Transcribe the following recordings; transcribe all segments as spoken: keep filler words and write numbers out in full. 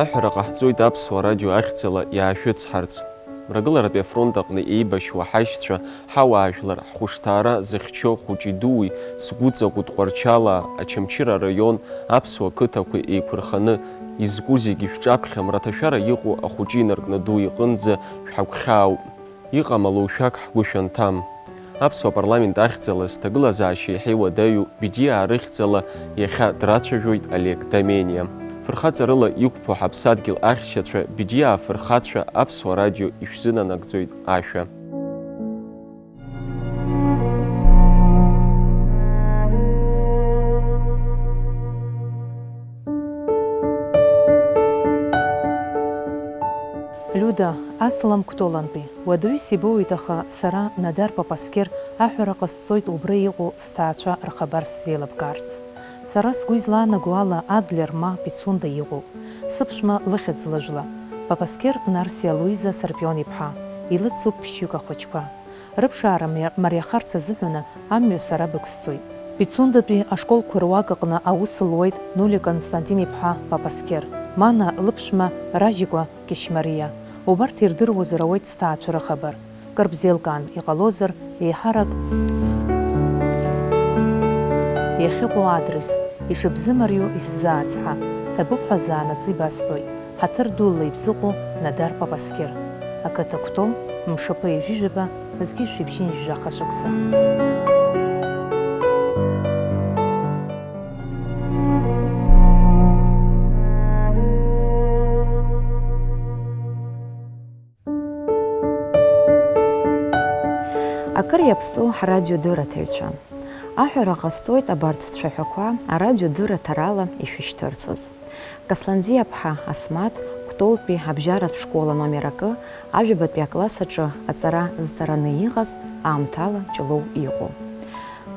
Аҳәара ҟаҳҵоит Аԥсуа радио ахьӡала иаашәыцҳарц. Мрагыларатәи афронт аҟны еибашьуа ҳашьцәа, ҳауаажәлар, ҳхәышҭаара зыхьчо хәыҷи-дууи, сгәыҵакәу Тҟәарчалаа, Очамчыра араион аԥсуа қыҭақәеи еиқәырханы, изку зегьы шәҿаԥхьа мраҭашәара иҟоу ахәыҷы инаркны ду иҟынӡа шәҳагәхьаауп. Иҟам алоушәак ҳгәы шәанҭам. Аԥсуа парламент ахьӡала зҭагылазаашьа иаҳа иуадаҩу Бедиаа рыхьӡала иахьа драцәажәоит Олег Домениа. Фырхаҵарыла иқәԥо ҳаԥсадгьыл ахьчацәа, Бедиаа фырхацәа, Аԥсуа радио ишәзынанагӡоит ашәа. Лиуда, асалам Кәтолантәи. Уадаҩыс ибоуеит, аха сара Нодар Папаскер аҳәара ҟасҵоит убра иҟоу сҭаацәа рхабар сзеилыбкаарц. Сара сгәы излаанаго ала, Адлер ма Пицунда иҟоуп. Сыԥшәма лыхьӡ лыжәла. Папаскер Нарсиа Луиза Сарпион-иԥҳа. Илыцуп ԥшьҩык ахәыҷқәа. Рыԥшаара мариа-, мариахарц азыҳәаны амҩа сара бықәсҵоит. Пицундатәи ашколқәа руак аҟны аус луеит Нули Константин-иԥҳа Папаскер, Мана лыԥшәма Ражикәа Кьышьмариа. Убарҭ ирдыруазар ауеит сҭаацәа рыхабар. Кыр бзеилкаан иҟалозар, еиҳарак иахьыҟоу адрес, ишыбзымариоу исзаацҳа, ҭабуп ҳәа заанаҵы ибасҳәоит, ҳаҭыр дула ибзыҟоу Нодар Папаскер. Ақыҭа Кәтол, мшаԥы ҩажәижәаба, зқьи жәшәи ԥшьынҩажәи жәаха шықәса. Акыр иаԥсоу ҳрадиодырраҭаҩцәа. Аҳәара ҟасҵоит абарҭ цәаҳәақәа арадиодырраҭарала ишәышьҭырҵыз. Касланӡиаԥҳа Асмаҭ Кәтолтәи абжьаратә школ аномер акы ажәабатәи акласс аҿы аҵара зҵараны иҟаз, аамҭала Ҷлоу иҟоу.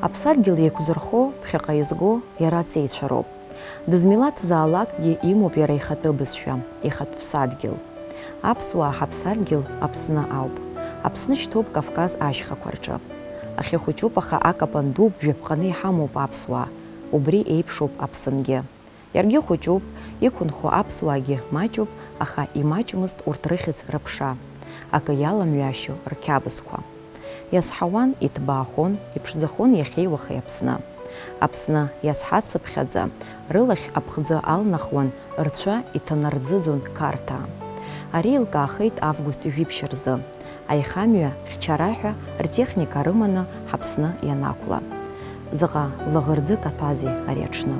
Аԥсадгьыл еиқәзырхо, ԥхьаҟа изго иара аҵеицәа роуп. Дызмилаҭзаалакгьы имоуп иара ихатәы бызшәа, ихатә ԥсадгьыл. Аԥсуаа ҳаԥсадгьыл Аԥсны ауп. Аԥсны шьҭоуп Кавказ ашьхақәа рҿы. Ахьы хәыҷуп, аха акапан дуп, жәаԥҟаны иҳамоуп аԥсуаа. Убри еиԥшуп Аԥсынгьы. Иаргьы хәыҷуп, иқәынхо аԥсуаагьы маҷуп, аха имаҷмызт урҭ рыхьӡ рыԥша, акы иаламҩашьо рқьабзқәа. Иазҳауан, иҭбаахон, иԥшӡахон иахьеи уахеи Аԥсны. Аԥсны иазҳацыԥхьаӡа, рылахь аԥхӡы алнахуан, рцәа иҭанарӡыӡон Қарҭаа. Ари еилкаахеит август жәиԥшь рзы. Аихамҩа хьчара ҳәа ртехника рыманы ҳаԥсны ианақәла. Заҟа лаӷырӡы каҭәазеи ари аҽны!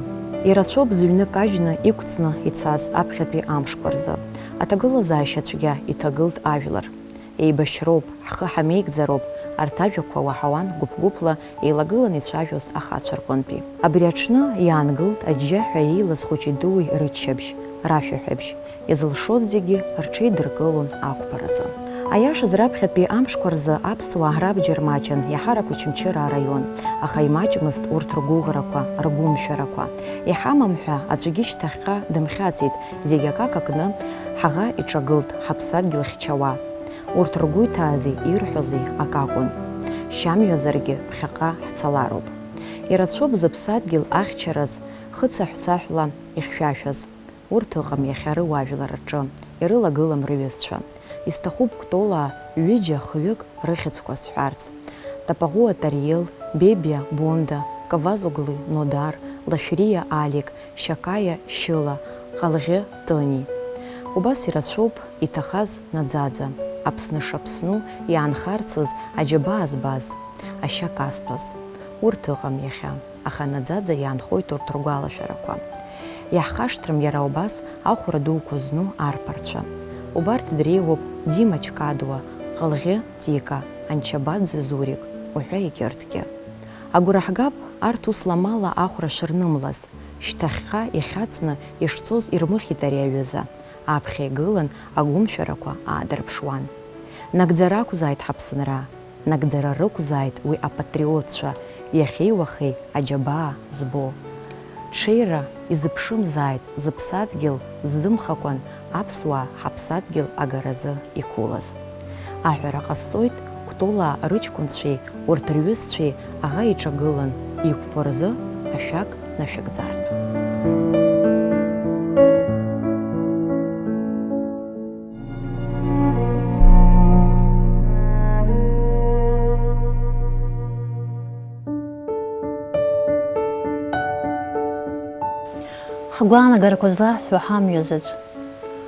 Ирацәоуп зыҩны кажьны иқәҵны ицаз аԥхьатәи амшқәа рзы. Аҭагылазаашьа цәгьа иҭагылт ажәлар. Еибашьроуп, ҳхы ҳамеигӡароуп, арҭ ажәақәа уаҳауан гәыԥ-гәыԥла еилагылан ицәажәоз ахацәа рҟынтәи. Абри аҽны иаангылт аџьџьаҳәа еилаз хәыҷи-дууи рыччабжь, рашәаҳәабжь. Иазылшоз зегьы рҽеидыркылон ақәԥаразы. Аиашаз, раԥхьатәи амшқәа рзы аԥсуаа рабџьар маҷын иаҳарак Очамчыра араион, аха имаҷмызт урҭ ргәыӷрақәа, ргәымшәарақәа. Иҳамам ҳәа аӡәгьы шьҭахьҟа дымхьаҵит, зегь акака кны ҳаӷа иҿагылт, ҳаԥсадгьыл хьчауа. Урҭ ргәы иҭази ирҳәози акакәын. Шьамҩазаргьы ԥхьаҟа ҳцалароуп. Ирацәоуп зыԥсадгьыл ахьчараз хыцаҳәцаҳәла ихьшәашәаз. Урҭ ыҟам иахьа рыуаажәлар рҿы, ирылагылам рыҩызцәа. Исҭахуп Кәтолаа ҩыџьа хҩык рыхьӡқәа сҳәарц. Тапаӷәыа Тариел, Бебиа Бонда, Кавазоглы Нодар, Лашәриа Алик, Шьакаиа Шьыла, Ҟалӷьы Тони. Убас ирацәоуп иҭахаз наӡаӡа, Аԥсны шаԥсну иаанхарцаз аџьабаа збаз, ашьа казҭәаз. Урҭ ыҟам иахьа. Аха наӡаӡа иаанхоит урҭ ргәалашәарақәа. Иаҳхашҭрым иара убас ахәра дуқәа зну арԥарцәа. Убарҭ дреиуоуп Дима Чкадуа, Ҟалӷьы Тика, Анчабаӡе Зурик, уҳәа егьырҭгьы. Агәра ҳгап арҭ усла мала ахәра шырнымлаз, шьҭахьҟа ихьаҵны ишцоз ирмыхьит ари аҩыза, аԥхьа игылан агәымшәарақәа аадырԥшуан. Нагӡара ақәзааит ҳаԥсынра! Нагӡара рықәзааит уи апатриотцәа, иахьеи уахеи аџьабаа збо. Ҽеира изыԥшымзааит зыԥсадгьыл ззымхакәан аԥсуаа ҳаԥсадгьыл агаразы иқәылаз. Аҳәара ҟасҵоит Кәтолаа рыҷкәынцәеи урҭ рҩызцәеи аӷа иҿагылан иқәԥо рзы ашәак нашәыгӡартә. Ҳгәаанагарақәа злаҳҳәо ҳамҩа заҵә.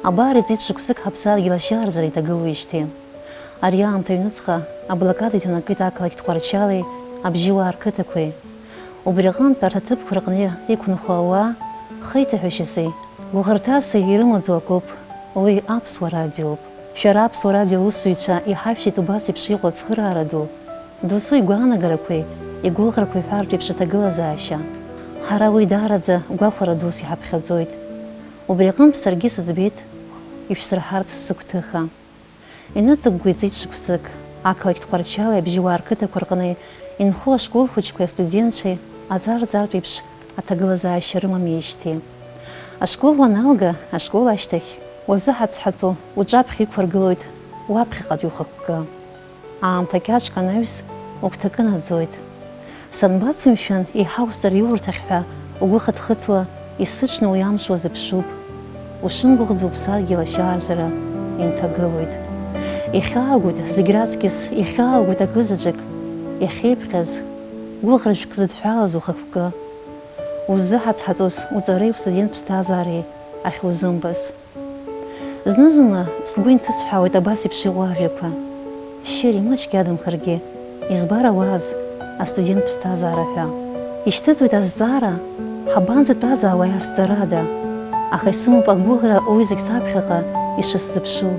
Абар иҵит шықәсык ҳаԥсадгьыл ашьаарҵәыра иҭагылоуижьҭеи. Ари аамҭа аҩныҵҟа аблокада иҭанакит ақалақь Тҟәарчали Абжьыуаа рқыҭақәеи. Убри аҟынтә арҭ аҭыԥқәа рҟны иқәынхо ауаа хеиҭаҳәашьаси гәыӷырҭаси ирымаӡоу акоуп, уи Аԥсуа радиоуп. Шәара Аԥсуа радио аусзуҩцәа иҳашәҭеит убас еиԥш иҟоу ацхыраара ду. Досу игәаанагарақәеи игәыӷрақәеи ҳәартә еиԥш аҭагылазаашьа. Ҳара уи даараӡа гәахәара дус иҳаԥхьаӡоит. Убри аҟынтә саргьы сыӡбеит ишәсырҳарц сыгәҭыха. Иныҵыгәгәа иҵит шықәсык, ақалақь Тҟәарчали Абжьыуаа рқыҭақәа рҟны инхо ашкол хәыҷқәеи астудентцәеи аҵәарҵартә еиԥш аҭагылазаашьа рымамижьҭеи. Ашкол уаналга, ашкол ашьҭахь уазыҳаҵҳаҵо уҿаԥхьа иқәыргылоит уаԥхьаҟатәи ухықәкы. Аамҭа кьаҿк анаҩс угәҭакы наӡоит. Санбацо, мшәан, еиҳа устар иурҭахь ҳәа угәы хыҭхыҭуа, есыҽны уи амш уазыԥшуп. Ушымгәыӷӡо уԥсадгьыл ашьаарҵәыра инҭагылоит. Ихьаагоит зегь раҵкьыс, ихьаагоит акызаҵәык. Иахьеиԥҟьаз, гәыӷрашәк зыдҳәалаз ухықәкы. Уззыҳаҵҳаҵоз уҵареи устудент ԥсҭазаареи ахьузымбаз. Зны-зынла сгәы инҭысҳәаауеит абас еиԥш иҟоу ажәақәа. Шьыри, маҷк иадамхаргьы, избар ауааз астудент ԥсҭазаара ҳәа. Ишьҭыҵуеит азҵаара, ҳабанӡатәазаауеи азҵаарада, аха исымоуп агәыӷра уи зегь саԥхьаҟа ишысзыԥшу.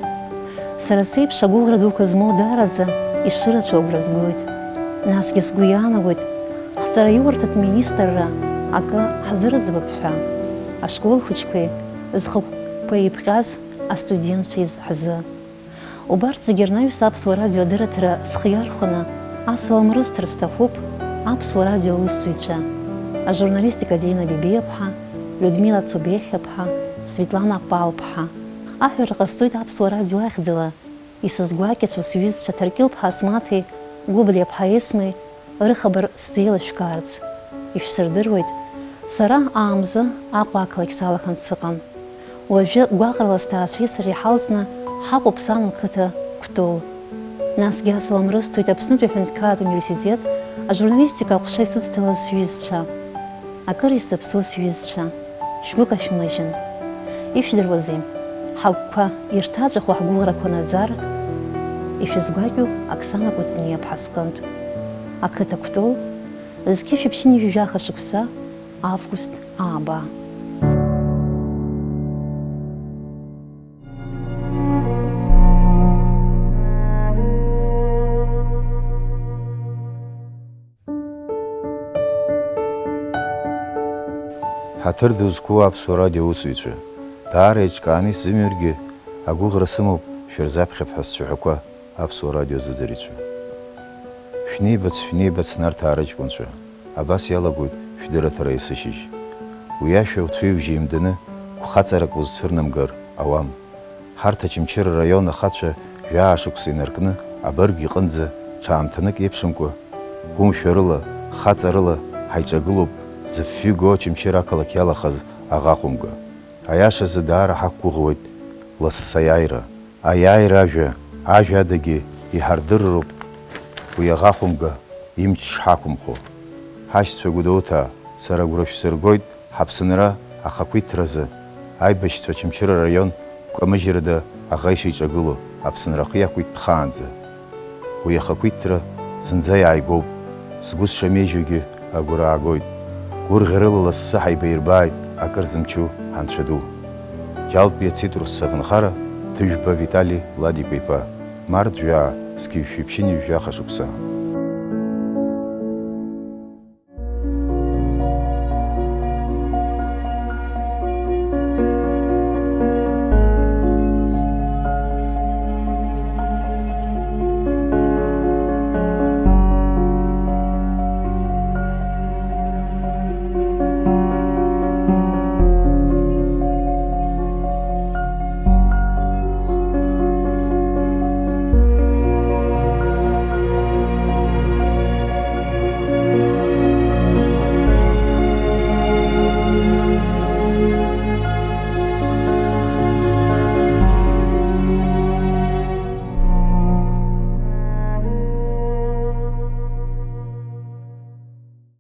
Сара сеиԥш агәыӷра дуқәа змоу даараӡа ишырацәоу агәра згоит. Насгьы сгәы иаанагоит, ҳҵараиурҭатә министрра акы ҳзырӡбап ҳәа, ашкол хәыҷқәеи зхықәкқәа еиԥҟьаз астудентцәеи ҳзы. Убарҭ зегьы рнаҩс Аԥсуа радио адырраҭара схы иархәаны асалам рысҭар сҭахуп Аԥсуа радио аусзуҩцәа, ажурналист Екатерина Бебиаԥҳа, Людмила Цубехиаԥҳа, Светлана Палԥҳа. Аҳәара ҟасҵоит Аԥсуа радио ахьӡала исызгәакьацәоу сҩызцәа Ҭаркьылԥҳа Асмаҭи Гәыблиаԥҳа Есмеи рыхабар сзеилышәкаарц. Ишәсырдыруеит, сара аамзы Аҟәа ақалақь салаханы сыҟан. Уажәы гәаҟрала сҭаацәеи сареи ҳалҵны ҳаҟоуп сан лқыҭа Кәтол. Насгьы асалам рысҭоит Аԥснытәи аҳәынҭқарратә университет ажурналистика аҟәша исыцҭалаз сҩызцәа. Акыр исзаԥсоу сҩызцәа, шәгәы кашәмыжьын. Ишәдыруазеи, ҳагәқәа ирҭаҵәаху ҳгәыӷрақәа наӡар, ишәызгәакьоу Оксана Кәыҵниаԥҳа сҟынтә. Ақыҭа Кәтол, зқьышә ԥшьынҩажәи жәаха шықәса, август ааба. Ҳаҭыр ду зқәу Аԥсуа радио аусзуҩцәа, даара еиҿкааны исзымҩыргьы, агәыӷра сымоуп шәырзаԥхьап ҳәа сцәаҳәақәа Аԥсуа радио азыӡырҩцәа. Шәнеибац, шәнеибац, Нарҭаа рыҷкәынцәа, абас иалагоит шәдырраҭара есышьыжь. Уи ашәа уцәеиужь еимданы гәхаҵарак узцәырнамгар ауам. Ҳарҭ Очамчыра араион ахацәа жәаа шықәса инаркны абырг иҟынӡа ҽаамҭанык еиԥшымкәа, гәымшәарыла, хаҵарыла ҳаиҿагылоуп зыфҩы го Очамчыра ақалақь иалахаз аӷа хәымга. Аиашазы даара ҳақәгәыӷуеит лассы аиааира. Аиааира ажәа, ажәа адагьы иҳардырроуп уи аӷа хәымга имч шҳақәымхо. Ҳашьцәа Гәдоуҭаа, сара агәра шәсыргоит, ҳаԥсынра ахақәиҭразы аибашьцәа Очамчыра араион гәкамыжьрада аӷа ишиҿагыло Аԥсынра ахы иақәиҭтәхаанӡа. Уи ахақәиҭра зынӡа иааигәоуп, сгәы сшамеижьогьы агәра аагоит. Гәырӷьарыла лассы ҳаибаирбааит акыр зымчу ҳанцәа ду. Џьалтәи ацитрус саванхара, Ҭыжәба Витали Ладикәа иԥа, март жәаа, зқьи жәшәи ԥшьынҩажәи жәаха шықәса.